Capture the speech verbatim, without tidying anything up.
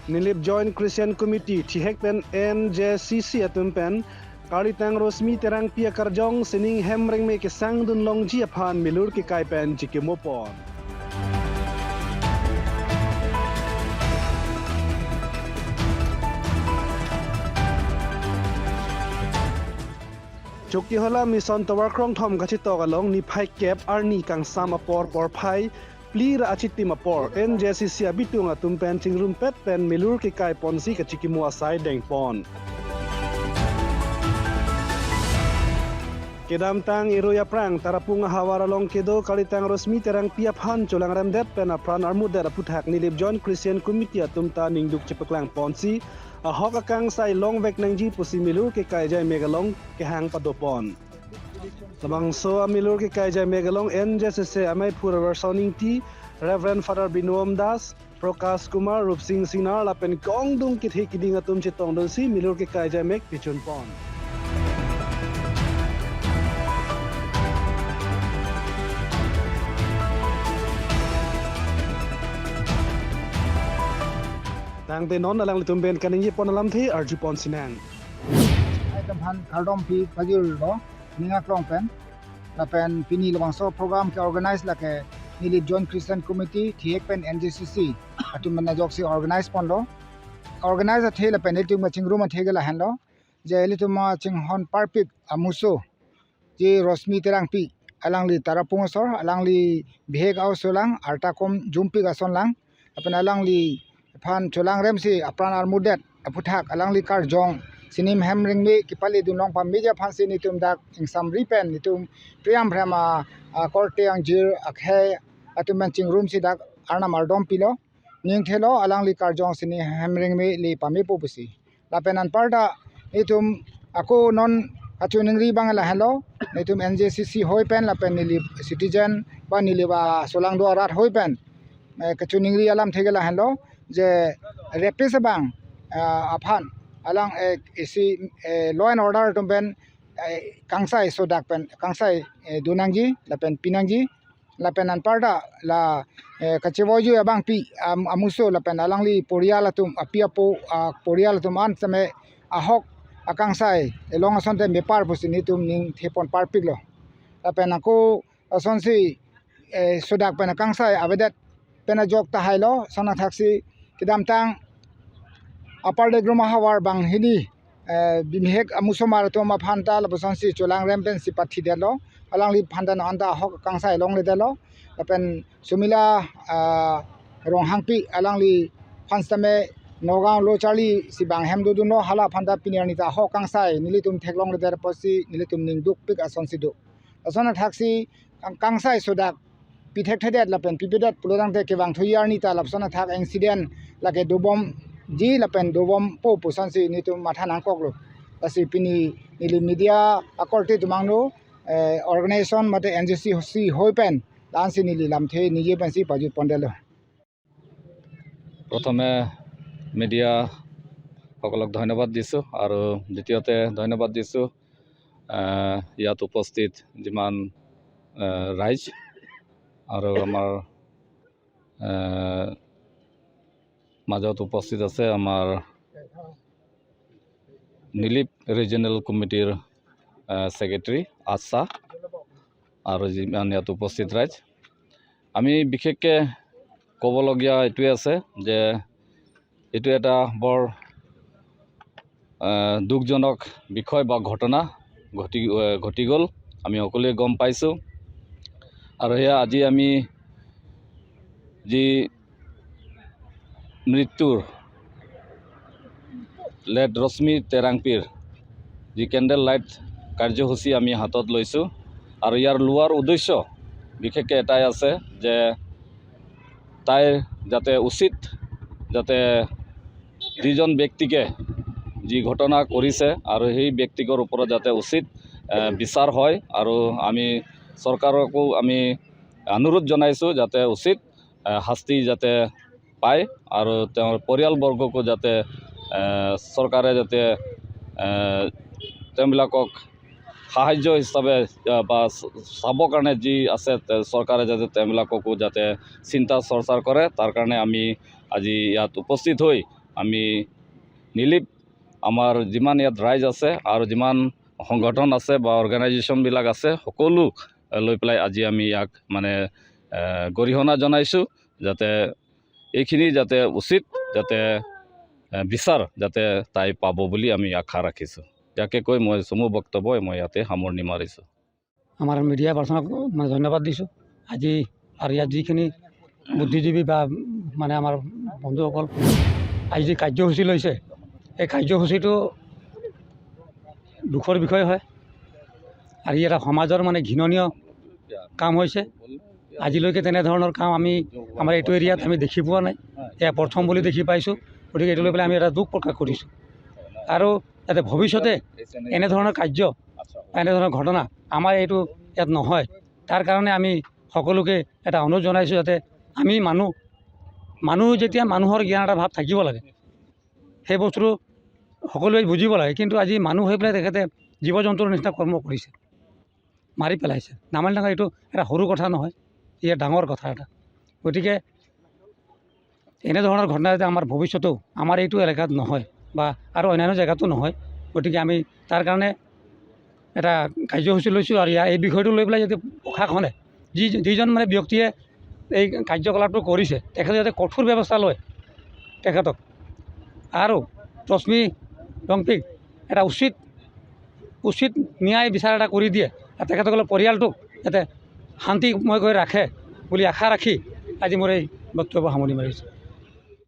Nilip Joint Christian Committee, thihek pen N J C C atum pen, Karlitang Rosmi Terangpi akarjong sining hem rengme kesangdun longji aphan milur kekai pen chikimo pon. Chokihola Mission Tower krongthom kachetok along niphai kep arni kangsam apor porphai phli ra achitim apor N J C C abitung atum pen chingrumpet pen milur kekai ponsi kachikimo asai dengpon. Kedamtang irui aphrang Tarapung ahavar along kedo Karlitang Rosmi Terangpi aphan cholangremdet pen apran armudet aputhak Nilip Joint Christian Committee atum ta ningduk chepaklang ponsi ahok akangsai longvek nangji pusi milur kekai jaimek along kehang padopon. Labangso amilur kekai jaimek along N J C C amei phur Reverend Soning T, Reverend Father Binuom Das, Prakash Kumar, Rupsing Singnar lapen kongdung kethe kiding atum chetongdunsi milur kekai jaimek pichun pon. Tangte non alanglitum pen kaningje pon alamthe arju pon sinang. Ai kamphan kardom pi pajirlo, ning aklong pen. Lapen pini labangso program ke organize lake Nilip Joint Christian Committee, thihek pen N J C C atum pen ajoksi organize ponlo. Organize athe lapen ilitum kachingrum athe ke lahenlo. Je ilitum kachinghon parpik amuso, je Rosmi Terangpi, alangli Tarapung asor, alangli bihek a-oso lang, arta kom jumpik ason lang, lapen alangli aphan cholangremsi apran armudet aputhak alangli karjong sining hem rengme kepaledun long pameji aphansi nelitum dak ingsamri pen nelitum priyam priyam a, akorte angjir akhei atum pen chingrumsi dak Arnam ardom pilo. Ning thelo alangli karjong sining hem rengme le pamepo pusi. Lapen anparta nelitum ako non kachiningri abang lahenlo, nelitum N J C C hoi pen lapen Nilip citizen ba Nilip asolang do arat hoi pen, eh, kachiningri alamthe ke lahenlo, je rapist abang, eh, aphan alang, eh, isi, eh, law and order atum pen, eh, kangsai sodak pen kangsai, eh, dun nangji lapen pi nangji. Lapen anparta la, eh, kachevoijui abangpi am-, amuso lapen alangli porial atum api apo, ah, porial atum an seme ahok akangsai elong asonte mepar pusi nelitum ning thepon parpiklo. Lapen ako asonsi, eh, sodak pen akangsai avedet pen ajok tahailo, ason athaksi kedamtang Upper Degrum ahavar banghini, eh, bihek amusomar atum aphanta lapuson si cholangrem pensi pathidetlo, alangli phanta non anta ahok akangsai longledetlo, lapen Sumila, ah, Ronghangpi alangli phan sitame Nagaon lo charli si bang hem dodunlo, hala phanta pini arni ta ahok akangsai nelitum theklongledet apotsi nelitum ning dukpik asonsi do. Ason athaksi kang-, kangsai sodak pithekthedet lapen pipedet pulotangte kevang thuji arni ta lapuson athak incident lake dobomji lapen dobompo pusonsi nelitum matha nangkoklo. Lasi pini neli media akorte atum angno, eh, organization mate N J C C hoi pen la-ansi neli lamthe ningje pensi pajut pondetlo. প্ৰথমে মিডিয়াসকলক ধন্যবাদ দিছোঁ আৰু দ্বিতীয়তে ধন্যবাদ দিছোঁ, আহ, ইয়াত উপস্থিত যিমান, আহ, ৰাইজ আৰু আমাৰ, আহ, মাজত উপস্থিত আছে আমাৰ নিলিপ ৰিজনেল কমিটিৰ, আহ, ছেক্ৰেটাৰী আশা আৰু যিমান ইয়াত উপস্থিত ৰাইজ, আমি বিশেষকৈ ক'বলগীয়া এইটোৱে আছে যে এইটো এটা বৰ, আহ, দুখজনক বিষয় বা ঘটনা ঘটি, আহ, ঘটি গ'ল, আমি সকলোৱে গম পাইছোঁ। আৰু সেয়া আজি আমি যি মৃত্যুৰ লেট ৰশ্মি তেৰাংপীৰ যি কেণ্ডেল লাইট কাৰ্যসূচী আমি হাতত লৈছোঁ আৰু ইয়াৰ লোৱাৰ উদ্দেশ্য বিশেষকৈ এটাই আছে যে তাইৰ যাতে উচিত, যাতে যিজন ব্যক্তিকে যি ঘটনা কৰিছে আৰু সেই ব্যক্তিকৰ ওপৰত যাতে উচিত, এ, বিচাৰ হয় আৰু আমি চৰকাৰকো আমি অনুৰোধ জনাইছোঁ যাতে উচিত, এ, শাস্তি যাতে পায় আৰু তেওঁৰ পৰিয়ালবৰ্গকো যাতে, এ, চৰকাৰে যাতে, এ, তেওঁবিলাকক সাহায্য হিচাপে, এ, বা চ-, চাবৰ কাৰণে যি আছে, তে-, চৰকাৰে যাতে তেওঁবিলাককো যাতে চিন্তা চৰ্চা কৰে, তাৰ কাৰণে আমি আজি ইয়াত উপস্থিত হৈ আমি নিলিপ আমাৰ যিমান ইয়াত ৰাইজ আছে আৰু যিমান সংগঠন আছে বা অৰ্গেনাইজেশ্যনবিলাক আছে, সকলো, এ, লৈ পেলাই আজি আমি ইয়াক, মানে, এ, গৰিহণা জনাইছোঁ, যাতে এইখিনি যাতে উচিত, যাতে, এ, বিচাৰ যাতে তাই পাব বুলি আমি আশা ৰাখিছোঁ। ইয়াকে কৈ মই চমু বক্তব্য মই ইয়াতে সামৰণি মাৰিছোঁ। আমাৰ মিডিয়া পাৰ্চনক মই ধন্যবাদ দিছোঁ। আজি আৰু ইয়াত যিখিনি বুদ্ধিজীৱী বা, মানে, আমাৰ বন্ধুসকল আজি যি কাৰ্যসূচী লৈছে, এই কাৰ্যসূচীটো দুখৰ বিষয় হয়। আৰু ই এটা সমাজৰ, মানে, ঘৃণনীয় কাম হৈছে। আজিলৈকে তেনেধৰণৰ কাম আমি আমাৰ এইটো এৰিয়াত আমি দেখি পোৱা নাই, এয়া প্ৰথম বুলি দেখি পাইছোঁ। গতিকে এইটো লৈ পেলাই আমি এটা দুখ প্ৰকাশ কৰিছোঁ। আৰু যাতে ভৱিষ্যতে এনেধৰণৰ কাৰ্য, এনেধৰণৰ ঘটনা আমাৰ এইটো ইয়াত নহয়, তাৰ কাৰণে আমি সকলোকে এটা অনুৰোধ জনাইছোঁ, যাতে আমি মানুহ, মানুহ যেতিয়া মানুহৰ জ্ঞান এটা ভাৱ থাকিব লাগে, সেই বস্তুটো সকলোৱে বুজিব লাগে। কিন্তু আজি মানুহ হৈ পেলাই তেখেতে জীৱ জন্তুৰ নিচিনা কৰ্ম কৰিছে, মাৰি পেলাইছে। নামানি ডাঙৰ এইটো এটা সৰু কথা নহয়, এয়া ডাঙৰ কথা এটা। গতিকে এনেধৰণৰ ঘটনা যাতে আমাৰ ভৱিষ্যতেও আমাৰ এইটো এলেকাত নহয় বা আৰু অন্যান্য জেগাতো নহয়। গতিকে আমি তাৰ কাৰণে এটা কাৰ্যসূচী লৈছোঁ। আৰু ইয়াৰ এই বিষয়টো লৈ পেলাই যদি প্ৰশাসনে, যি, যিজন, মানে, ব্যক্তিয়ে এই কাৰ্যকলাপটো কৰিছে, তেখেতে যাতে কঠোৰ ব্যৱস্থা লয় তেখেতক। আৰু ৰশ্মি ৰংপিক এটা উচিত, উচিত ন্যায় বিচাৰ এটা কৰি দিয়ে আৰু তেখেতসকলৰ পৰিয়ালটোক যাতে শান্তিময়কৈ ৰাখে বুলি আশা ৰাখি আজি মোৰ এই বক্তব্য সামৰণি মাৰিছোঁ।